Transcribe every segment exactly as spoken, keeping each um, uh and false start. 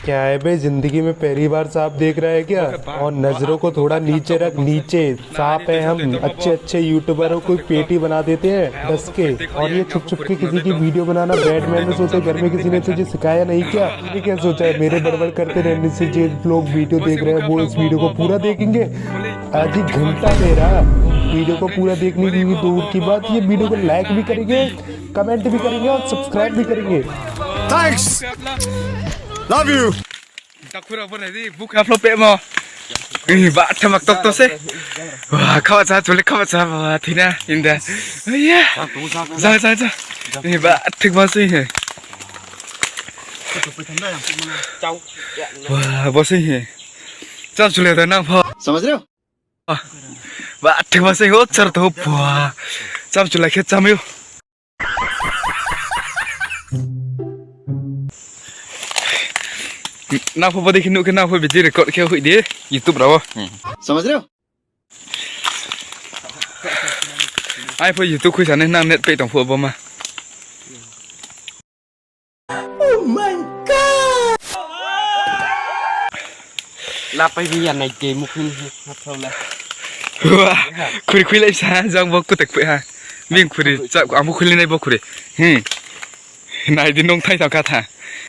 क्या है बे, जिंदगी में पहली बार सांप देख रहा है क्या? और नजरों को थोड़ा नीचे रख, नीचे। सांप है हम, अच्छे अच्छे यूट्यूबर हो, कोई पेटी बना देते हैं डस के। और ये छुप छुप के किसी की वीडियो बनाना बैड मैनर्स होते हैं। घर में किसी ने तुझे सिखाया नहीं क्या? तूने क्या सोचा है मेरे बड़बड़ करते रहने से? जो लोग वीडियो देख रहे हैं वो इस वीडियो को पूरा देखेंगे। आज ही घंटा दे रहा वीडियो को पूरा देखने की भी दूर की बात, ये वीडियो को लाइक भी करेंगे, कमेंट भी करेंगे और सब्सक्राइब भी करेंगे। Thanks. Love you. Takhura bo nai di, bukha phlo pemo. Ih, ba thamak tok to se. Wa, khawa cha, chule khawa cha, ba, thina, inda. Iya. Za, za, za. Ih, ba, thik ba se he. Wa, bo se he. Cham chule da nang pho. समझ रहे हो? Ba, thik ba se ho, char to, ba. Cham chule khe cham yo. Nang pho bodi khe nuh khe nang pho video record khe hoih di YouTube rao. समझ रहे हो? Ai pho YouTube khui sanai nang net pei tong pho bo ma. Oh my God! La pai bi ya nai ke mukhui ha thau la. Wa, khuri khui lai sa jang bo kutek pei ha. Bing khuri, cha, ang bo khui lai nai bo khuri. Hmm. Nai di nung thai tang kha tha.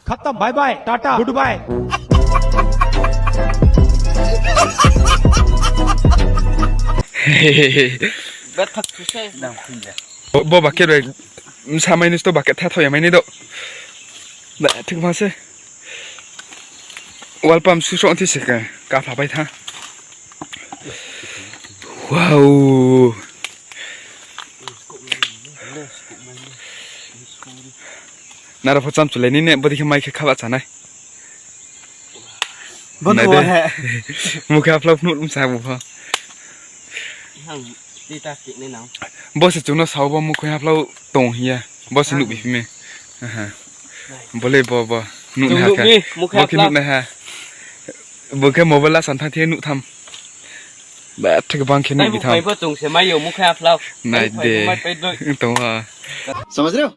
खत्म, bye bye, tata, good bye. Bo, bo bucket bai, samai nus to bucket tha thoi ya mai ni do. Ba, thik ma se. Wall pump su song thi se ka, ka pha bai tha. Wow. Nara pho cham chulai ni ne, bodi khe mai khe khaba chanai. Bo nai de. Mukha phlao phnuh msa bo pho. Hang, ti ta ti ni nang. Bo se chung no sao bo mukha phlao tong hing ya. Bo se nuh bi phi mi. Aha. Bo le bo, bo. Nuh nai ha khe. Bo khe nuh nai ha. Bo khe mobile la san thang thi nuh tham. Ba thik bang khe nuh bi tham. Nai de. Tong ha. समझ रहे हो?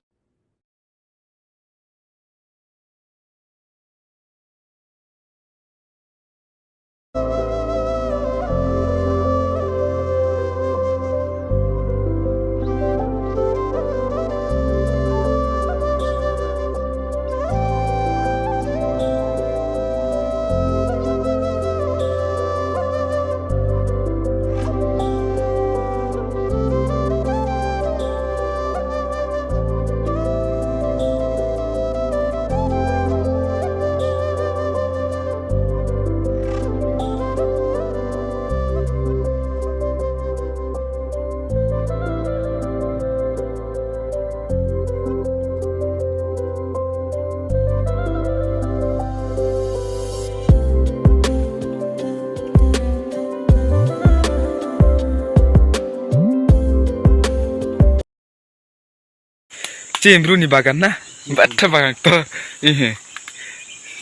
Chini bru ni bagan na? Batha bagan to.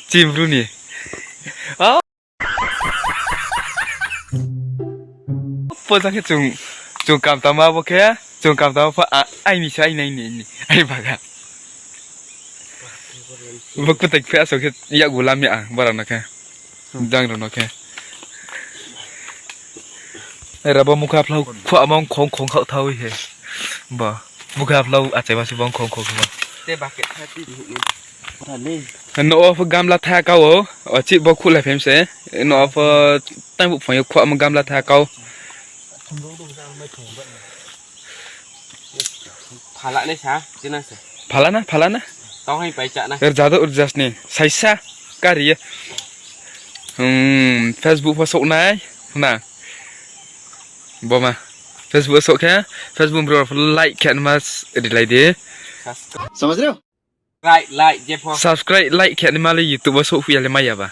Chini bru ni. Pojang khe chung, chung kam tama bo khe, chung kam tama pho, a, aini se, aini, aini, aini, aini bagan. Bo kutai phe asok khe yakgu lam ya ang, borok no khe. Jang rok no khe. Era bo mukha phlao khua mong khong khong khao thao he. Bo mukha phlao achai ma se bong khong khong khao. No o pho gamla tha kao, o chi bo khulai phem se. No o pho tang bu phai khua mo gamla tha kao. Phala nai sa, china se. Phala na, phala na. Tong hai pai cha na. Rja do rja sni, saisa, kari ye. Hmm, Facebook pho sok nai, na. Bo ma. Facebook sok khe, Facebook bro like khe ma rilai di. समझ रहे हो? Like, like, jepho. Subscribe, like khe ni ma le YouTube wo souh phi ya le mai ya ba.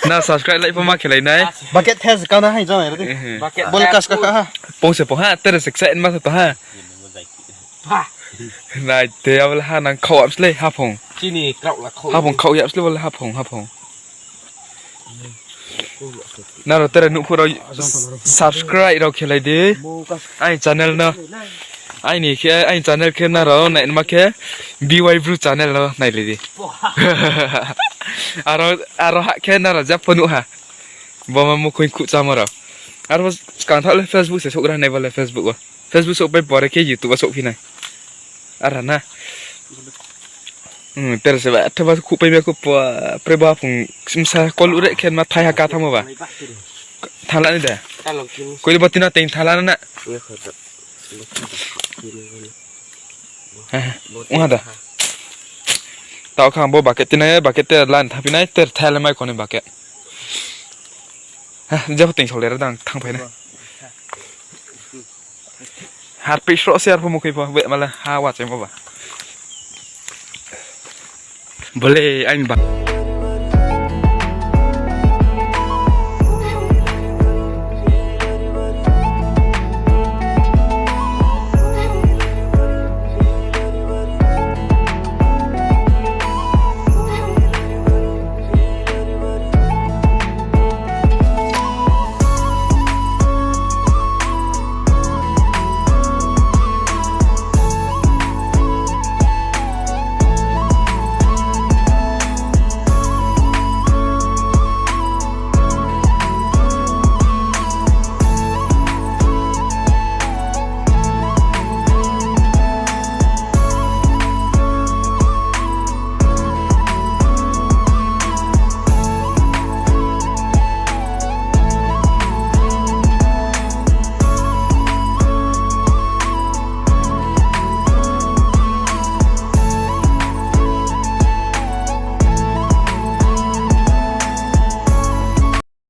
Na subscribe, like pho ma khe lai nai. Bucket test ka na hai jang ya de. Bucket bol test kas ka ha. Pong se pong ha, tere se ksa ma se to ha. Ha. Nai te ya le ha nang khao ap sle ha phong. Chini kraoh la khao. Ha phong khao ya sle bol ha phong, ha phong. Naro tere nuhphu rao subscribe rao khe lai di. Ai channel no. Aini khe, aini channel khe nrao naima khe B Y Bru channel no nailai di. Aro, aro ha khe nrao jepho nuh ha. Bo ma mukhoi khuh chámo rao. Aro skang thaoh le Facebook se souhgra nai bo le Facebook wo. Facebook souhpai pore khe YouTube wo souhphi nai. Ara na. Hmm, ter se ba, theba khuhpai me khuh pa, pre ba phung msa koluh re khe ma thai ha ka thangmo ba. Thala ni de. Koi le bo tina teng thala na. Ong ha da. Tao kha bo bucket tina, bucket ter lan thaphi nai, ter thai le mai koni bucket. Jepho teng saolai ra dang thangphai nai. Harpih sroh se arphuh mukhoi pho, be mala ha wachaimo ba. Bo le aini ba.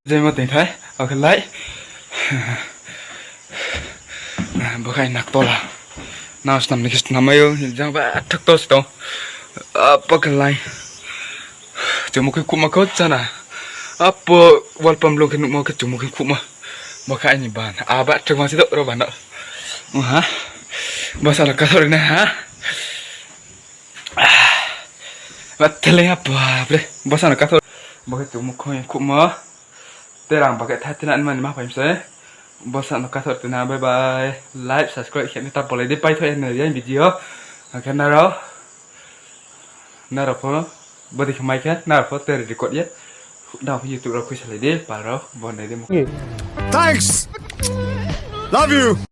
Jai ma tengthai, akhe lai. Bo khai naktola. Nang snam ni khe snam mai ou, jang ba thak to si tong. Apo khe lai. Chungmo khe khuma kho chana. Apo wall pump lung khe nuhmo khe chungmo khe khuma. Bo khe aini ban. Aba thak ma si do ro ban no. Ha. Basa la kathor na ha. Ba tele ha pa bre. Basa no kathor. Bo khe chungmo khe khuma. Terang ba khe tha tina ni mani ma phai mse. Basa no kathor tina, bye bye. Like, subscribe khe ni ta polai di paitho ya ni video. Akhe nrao. Nrao pho. Bodi khe mai khe nrao pho ter record ye. Nrao pho YouTube rao khuisalai di, pal rao, bo nai di mo. Thanks. Love you.